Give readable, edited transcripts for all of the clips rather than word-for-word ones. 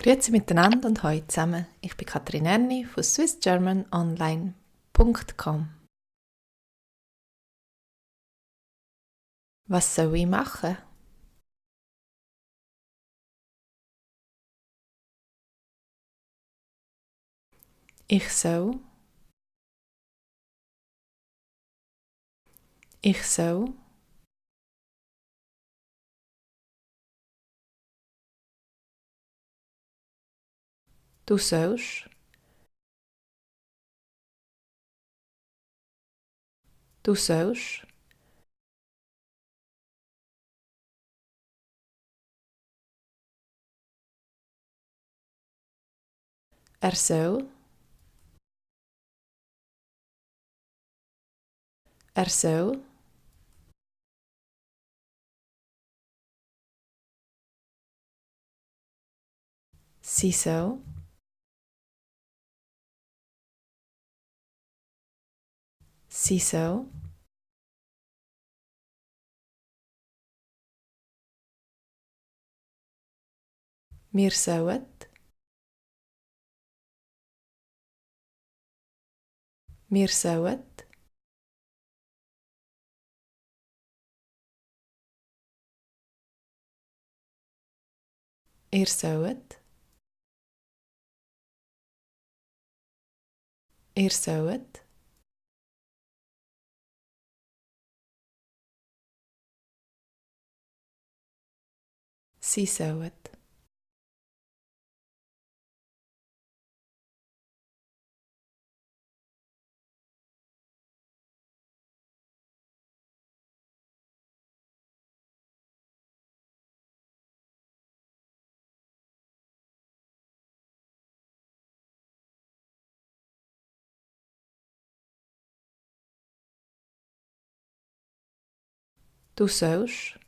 Grüezi miteinander und hallo zusammen. Ich bin Katrin Erni von swissgermanonline.com. Was soll ich machen? Ich soll. Ich soll. Du sollst. Du sollst. Er soll. Er soll. Sie soll. Sie soll. Wir sollen. Wir sollen. Ihr sollt. Ihr sollt. Sie sollen. Du sollst.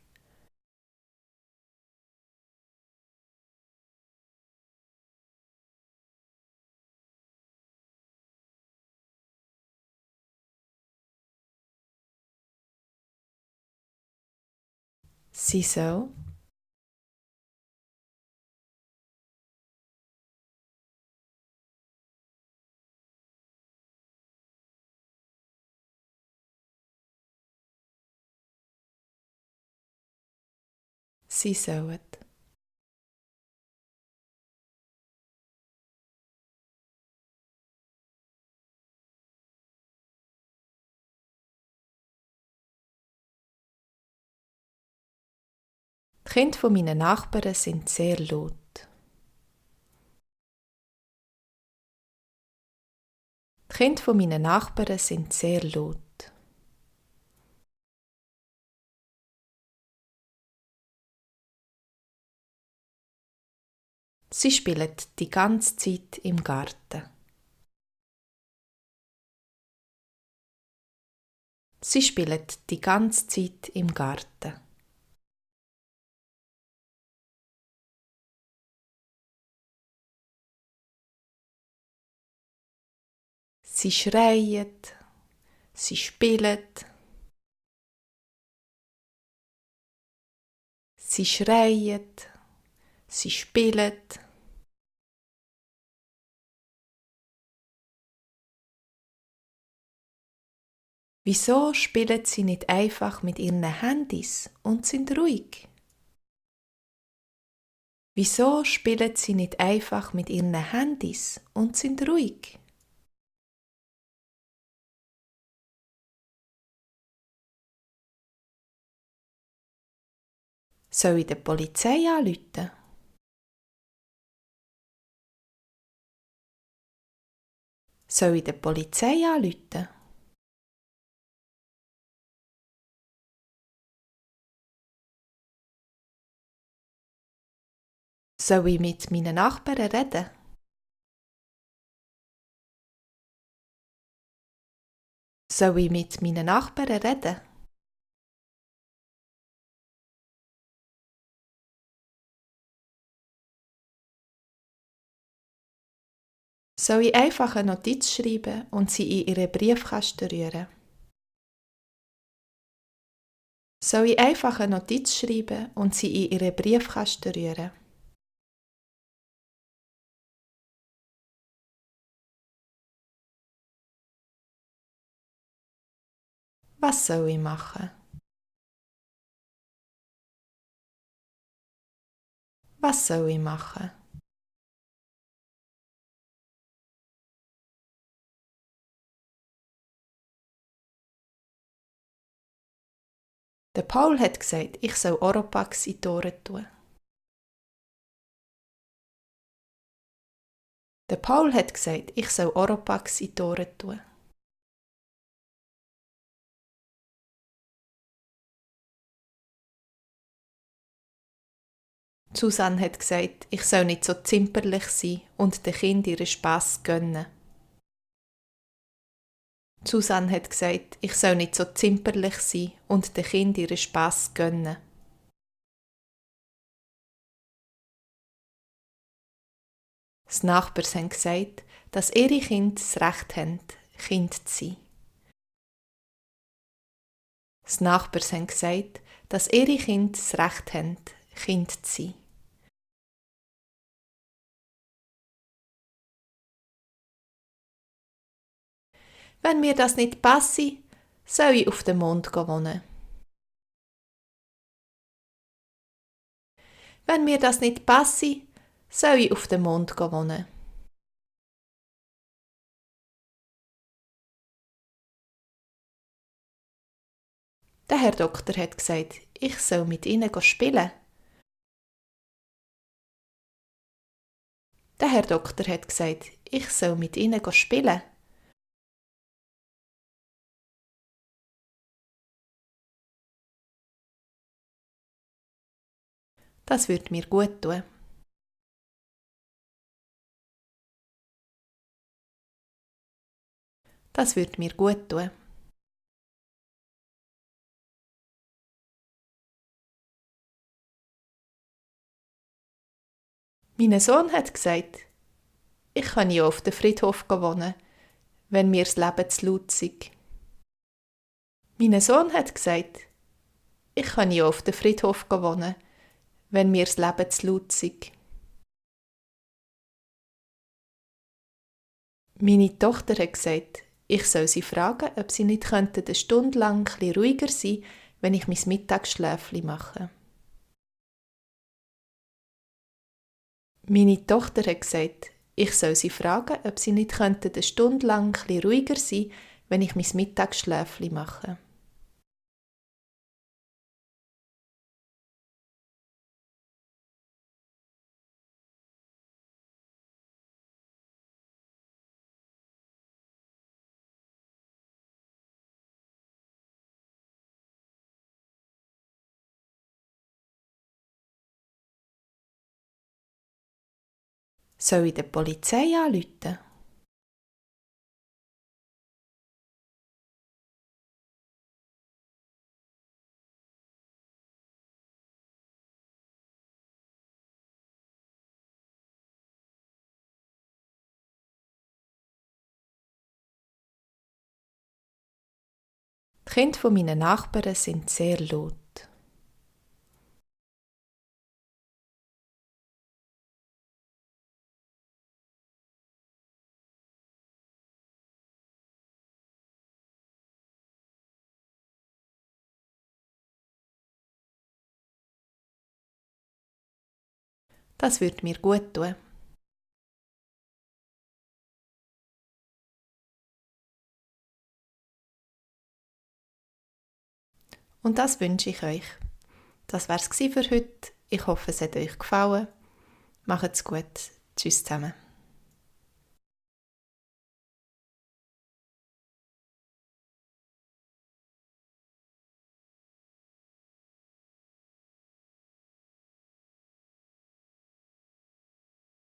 Sie soll. Sie sollen. Die Kinder von meinen Nachbarn sind sehr laut. Die Kinder von meinen Nachbarn sind sehr laut. Sie spielen die ganze Zeit im Garten. Sie spielen die ganze Zeit im Garten. Sie schreien. Sie spielen. Sie schreien. Sie spielen. Wieso spielen sie nicht einfach mit ihren Handys und sind ruhig? Wieso spielen sie nicht einfach mit ihren Handys und sind ruhig? Soll ich die Polizei anrufen? Soll ich die Polizei anrufen? Soll ich mit meinen Nachbarn reden? Soll ich mit meinen Nachbarn reden? Soll ich einfach eine Notiz schreiben und sie in ihren Briefkasten rühren? Soll ich einfach eine Notiz schreiben und sie in ihren Briefkasten rühren? Was soll ich machen? Was soll ich machen? Der Paul hat gesagt, ich soll Oropax in die Ohren tun. Der Paul hat gesagt, ich soll Oropax in die Ohren tun. Susanne hat gesagt, ich soll nicht so zimperlich sein und den Kindern ihren Spass gönnen. Susanne hat gesagt, ich soll nicht so zimperlich sein und den Kindern ihren Spass gönnen. Die Nachbarn haben gesagt, dass ihre Kinder das Recht haben, Kind zu sein. Die Nachbarn haben gesagt, dass ihre Kinder das Recht haben, Kind zu sein. Wenn mir das nicht passe, soll ich auf dem Mond wohnen. Wenn mir das nicht passe, soll ich auf dem Mond wohnen. Der Herr Doktor hat gesagt, ich soll mit ihnen spielen. Der Herr Doktor hat gesagt, ich soll mit ihnen spielen. Das wird mir gut tun. Das wird mir gut tun. Mein Sohn hat gesagt, ich kann ja auf dem Friedhof wohnen, wenn mir das Leben zu laut ist. Mein Sohn hat gesagt, ich kann ja auf dem Friedhof wohnen, wenn mir das Leben zu laut ist. Meine Tochter hat gesagt, ich soll sie fragen, ob sie nicht eine Stunde lang etwas ruhiger sein könnten, wenn ich mein Mittagsschläfchen mache. Meine Tochter hat gesagt, ich soll sie fragen, ob sie nicht eine Stunde lang etwas ruhiger sein könnten, wenn ich mein Mittagsschläfchen mache. Soll ich der Polizei anrufen? Die Kinder meiner Nachbarn sind sehr laut. Das wird mir gut tun. Und das wünsche ich euch. Das wär's für heute. Ich hoffe, es hat euch gefallen. Macht's gut. Tschüss zusammen.